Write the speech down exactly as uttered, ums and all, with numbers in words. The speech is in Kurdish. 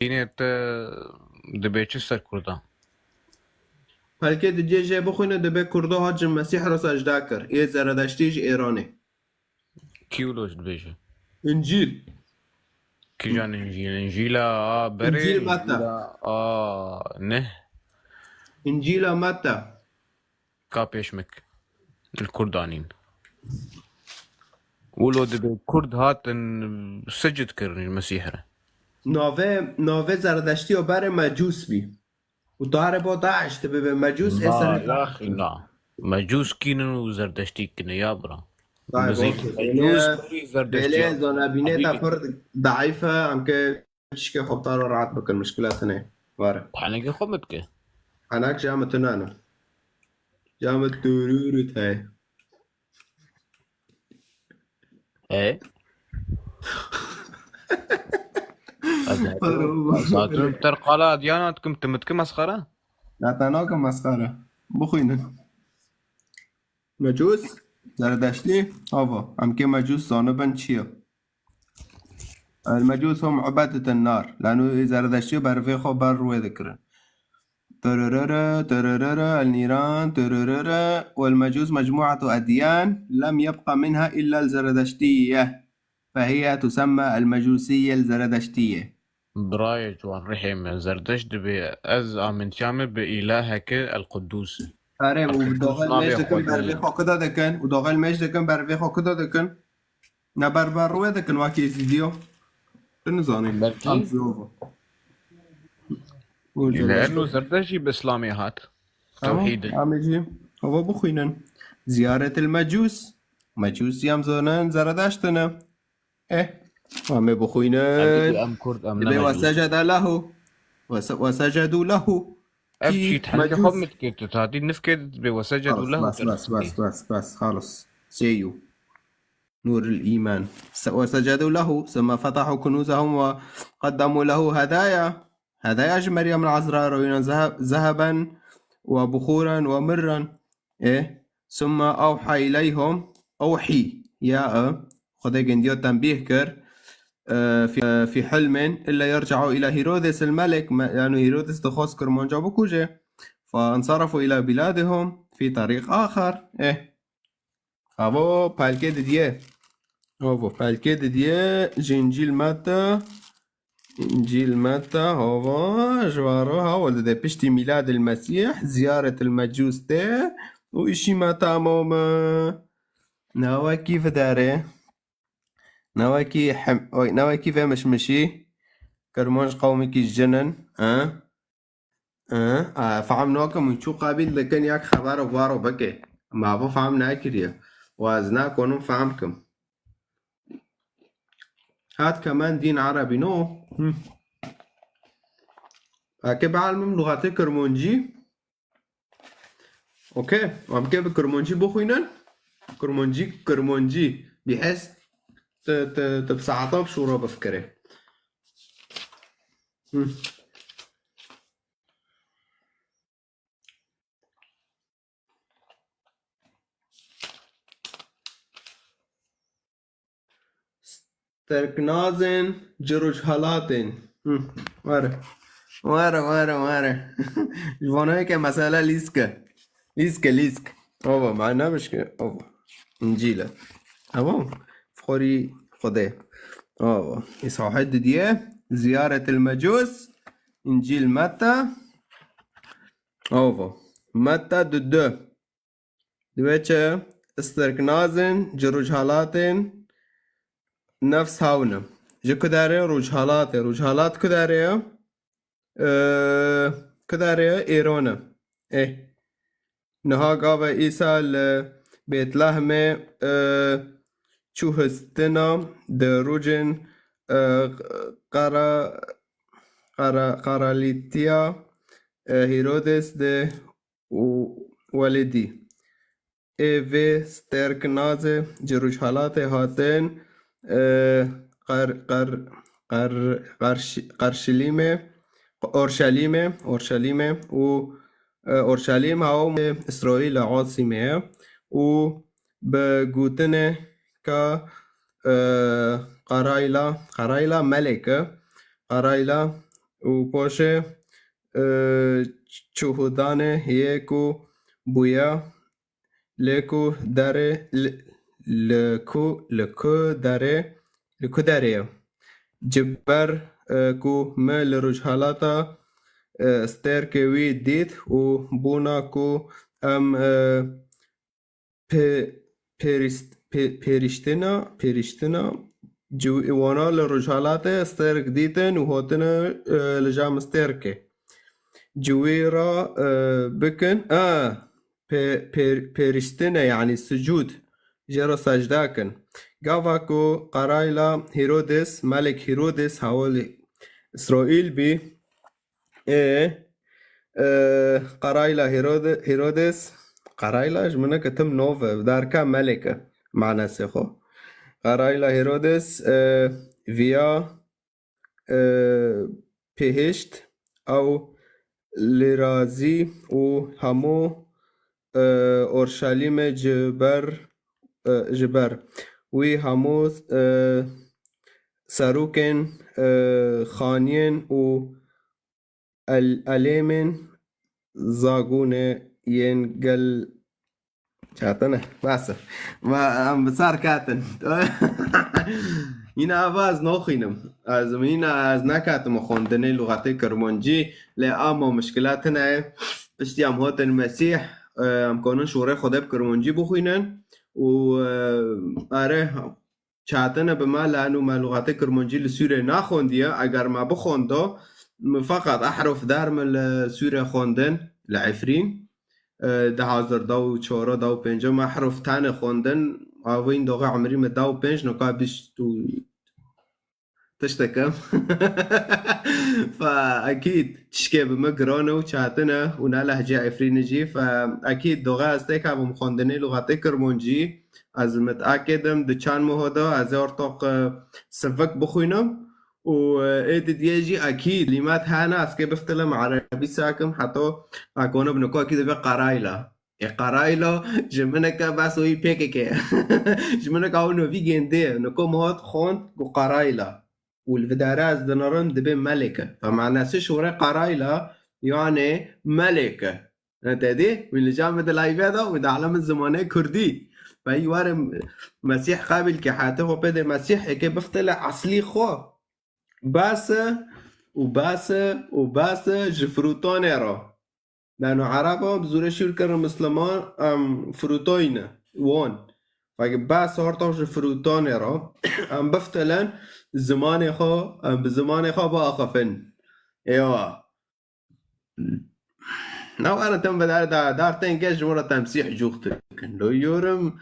Dînê te dibe çi ser Kurda? Pelkê didiyê jê bixwîne dibe Kurdo hat ji Mesîh re secde kir. Ê Zeredeştî ji Êranê. Kî wilo ji dibêje? Încîl. Kîjan Încîl? Încîla a berê, Încîl Meta. Încîla a neh. Încîla Meta. Ka pêşmek. Li Kurdanîn. Wilo dibe Kurd hatin secid kirin ji Mesîh re. Navê, navê Zeredeştiya berê Mecûs bî. Û dare bo Daeş dibe be Mecûs ê Na, serê yaxî na. Mecûs kînin û Zerdeştî kine ya bira. Dayê Bizî bokê. Mecûs Bêlê, kurî Zerdeştî bêlê ya. zona bînê te Habîbî. pir daîf e, em ke tişkê xwe bi te re rahat bikin, mişkila tune. Ware. Henekê xwe min dike. Henek ji em tune ne. Ji em turûrû te. E? Ez Ware, ware. zaten ter qala diyana dikim, tu min dike mesxera? Ya te nakim mesxera. Bixwînin. Mecûs, Zeredeştî, ava. Em ke Mecûs zanibin çi ye? El Mecûs hum ubedeten nar. Lano Zeredeştî ber vê xwe ber rûyê dikirin. Tırırırı, tırırırı, el nîran, tırırırı. Wal Mecûs mecmuatu edyan, lem yebqa minha illa el Zeredeştiye. Fehiye tusemma el Mecûsiye el Zeredeştiye. Birayê ciwan, rihê me, Zerdeşt dibe ez amintiya me bi îlaheke el Quddûs. Erê, El û Quddûs doxel navê mêj dikin Xwedê ber vê ye. xwe kuda dikin, û doxel mêj dikin ber vê xwe kuda dikin. Ne ber ber rûyê dikin wekî Êzîdiyo. Tu nizanî. Belkî. Em zî ova. Leno Zerdeşt jî bi Îslamê hat. Tamam, Tewhîdê. Em ê jî ova bixwînin. Ziyaretil Mecûs. Mecûs yam zonen Zeredeştine. Eh, em ê bixwînin. Em, em Kurd, em ne Dibe Mecûs. Wesecede lehu. Wese-, wesecedû lehu. Ev Kî çî tenke Mecûs. Xwe min dike, tu tatî nifkê dibe wesecedû Xalas, lehu bas, ter. bas, bas, bas, bas, xalas. Sêyû. Nûrul îman. Se-, wesecedû lehu. Summa fetahu kunûzehum ve qedemû lehu hedaya. Hedaya ji Meryem el-Ezra re wînan zehe-, zeheben ve buxûren ve mirren. E, summa awha ileyhum. Awhî. Ya, e. Xwedê gindiya tenbîh kir. E, fi, fi hilmin. Illa yerci'u ila Herodes el-Melik. Me-, yani Herodes dixwest Kirmanca bikuje. Fa ensarafu ila biladihum. Fi tariq axar. E. Avo pelkê didiye. Avo pelkê didiye ji Încîl Meta. Încîl Meta, hava, ji varo, hava dide piştî Mîladil Mesîh, Ziyaretil Mecûs tê û îşî me tamam e. Newekî videre. Newekî hem-, oy, newekî vemişmişî. Kirmanc qewmekî jinin, e? Ê, a, fehm nakim û çû qebîl dikin yek xebero varo bike. Ma bu fehm nekiriye. Û ez nakonim fehm kim. Hat kemen dîn erebî no. Hı. Eke bielmim luxatê kirmoncî. Okey. Em ke bi kirmoncî bixwînin. Kirmoncî, kirmoncî. Bihest te, te, te bi saeta bi şûra bifikirê. Hı. Sterknazên ci rojhelatên. Hı. Were. Were, were, were. Ji vanayê ke mesele lîsk e. Lîsk e, lîsk. Ava, mana bişke. Ava. Încîl e. Tamam. Xorî Xwedê. Ava. Îsahê didiye. Ziyaretil Mecûs. Încîl Metta. Ava. Metta du du. Dibe çi? Sterknazên ci rojhelatên nefs hawne. Ji ku derê? Rojhelatê. Rojhelat ku derê ye? Ee, ku derê ye? Êran e. Ê. Niha gava Îsa li Bêtlehmê, e, çû histina di rojên, e, qera-, qera-, qeralîtiya, e, Hîrodes de û welidî. Ê vê sterknazê ci rojhelatê hatin, e, qer-, qer-, qer-, qerş-, qerşilîmê, Orşelîmê, Orşelîmê û, e, Orşelîm hawm Îsraîl e, asîmê ye û bi gotinê ka, e, qerayla, qerayla melek e, qerayla û paşê, e, çûhûdanê yê ku bûya lê ku derê, li, li ku, li ku derê, li ku derê ye. Ji ber, e, ku me li rojhalata, e, stêrkê wî dît û bûna ku em, e, pê-, pêrîst-, pê-, pêrîştina, pêrîştina ci-, wana li rojhalatê stêrk dîtin û hotine, e, li cem stêrkê. Ji wî re, e, bikin, e, pê-, pê-, pêrîştine, yanî sicûd, jê re secde kin. Gava ku qerayla Hîrodes, Melek Hîrodes, hawilê Îsraîl bî, ê, e, qerayla Hîrode-, Hîrodes, qerayla ji min ke tim nov e, derka melek e, manasê xwe. Qerayla Hîrodes, e, viya, e, pihişt, ew li razî û hemû, e, Orşalîmê ji ber, e, ji ber wî hemû, e, serokên, e, xaniyên û el-, elêmên zagûnê yên gel çatine. Bas e. Ma em bi sar katin. Yine ava ez naxwînim. Ez yine ez nekatim xwendinê lûxetê kirmancî, lê ama mişkila tune ye. Piştî em hatin Mesîh, e, em kanin şûrê Xwedê bi kirmancî bixwînin û, e, are çatine bi me, lano me lûxetê kirmancî li Sûrê naxwendiye. Eger me bixwendo, min feqet ehruf der min li Sûrê xwendin, li Efrîn, e, du hazar da û çar, da û pênc me ehruf tenê xwendin. Avîn doxê emrî min da û pênc, nika bîst û tiştekim. Fe ekîd tişkê bi min giran e û çatin e û ne lehçeya Efrînê jî. Fe ekîd doxe ez têkevim xwendinê lûxetê kirmancî. Ez mitakid im di çand meho de ez ê ortoq, e, sivik bixwînim û, e, ê didiyê jî ekîd lîmet hene ez kê biftilim erebî sakim heta ekono bi niko ekîd dibe qerayla. Ê qerayla ji min eke bes wî P K K ye. Ji min eke ew novî gêndê ye. Niko min hat xwend ku qerayla. Û li vidare ez dinarim dibê melek e. Fe manasê şûrê qerayla, yanê melek e. Ne te dî? Wî li cem min di layve de û di alemê zimanê kurdî. Fe wî were Mesîh qebîl ke hate xwe pê de Mesîh eke biftile eslî xwe. Bas e û bas e û bas e ji firotanê re. Lano Ereba bi zorê şûr kirin Misliman, em firûtoyne wan. Veke bes horta ji firûtanê re, em biftilen zimanê xwe, em bi zimanê xwe biaxifin. Ewa. Na were tem vedar da, dar tenge ji wara temsîh cûx dikin. Lo yorum.